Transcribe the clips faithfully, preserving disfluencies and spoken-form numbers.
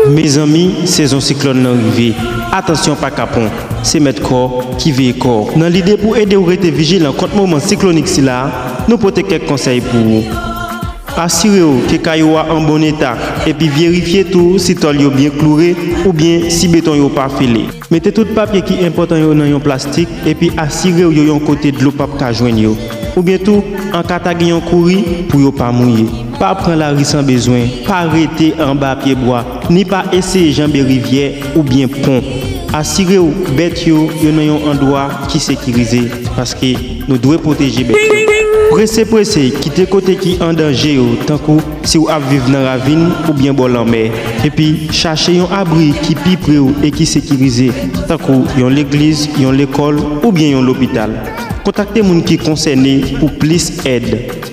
Mezanmi, sezon siklòn nan rive. Atansyon pa kapon, se mèt kò ki veye kò. Nan lide pou ede w rete vijilan kont moman siklonik sila, nou pote kèk konsèy pou ou. Asire w ke kay ou a an bon eta, epi verifye tou si tòl yo byen kloure oubyen si beton yo pa fele. Mete tout papye ki enpòtan yo nan yon plastik, epi asire w yo yon kote dlo p ap ka jwenn yo. Oubyen tou, an ka ta gen yon kouri pou yo pa mouye. Pa pran lari san bezwen, pa rete anba pye bwa, ni pa eseye janbe rivyè oubyen pon. Asire w bèt yo, yo nan yon andwa ki sekirize, paske nou dwe pwoteje bèt yo. Prese prese, kite kote ki an danje yo, tankou si w ap viv nan ravin oubyen bò lanmè. Epi, chache yon abri ki pi pre w e ki sekirize, tankou yon legliz, yon lekòl oubyen yon lopital. Kontakte moun ki konsène pou plis èd.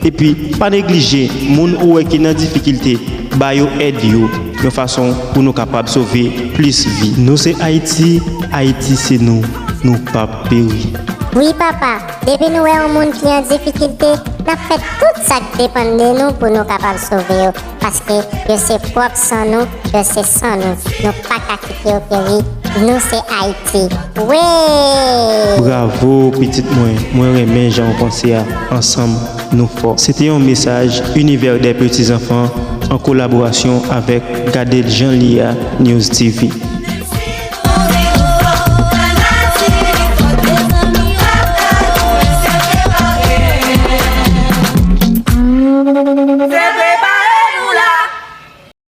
Epi, pa neglije moun ou wè ki nan difikilte, ba yo èd yo, yon fason pou nou kapab sove plis vi. Nou se Ayiti, Ayiti se nou, nou p ap peri. Wi papa, depi nou wè yon moun ki an difikilte, n ap fè tout sa k depann de nou pou nou kapab sove yo, paske yo se pwòp san nou, yo se san nou, nou pa ka kite yo peri, nou se Ayiti. Wi! Bravo pitit mwen, mwen renmen jan w panse a, ansanm nou fò. Se te yon mesaj Univers des Petits Enfants an kolaborasyon avèk Gade Jan Li A News T V.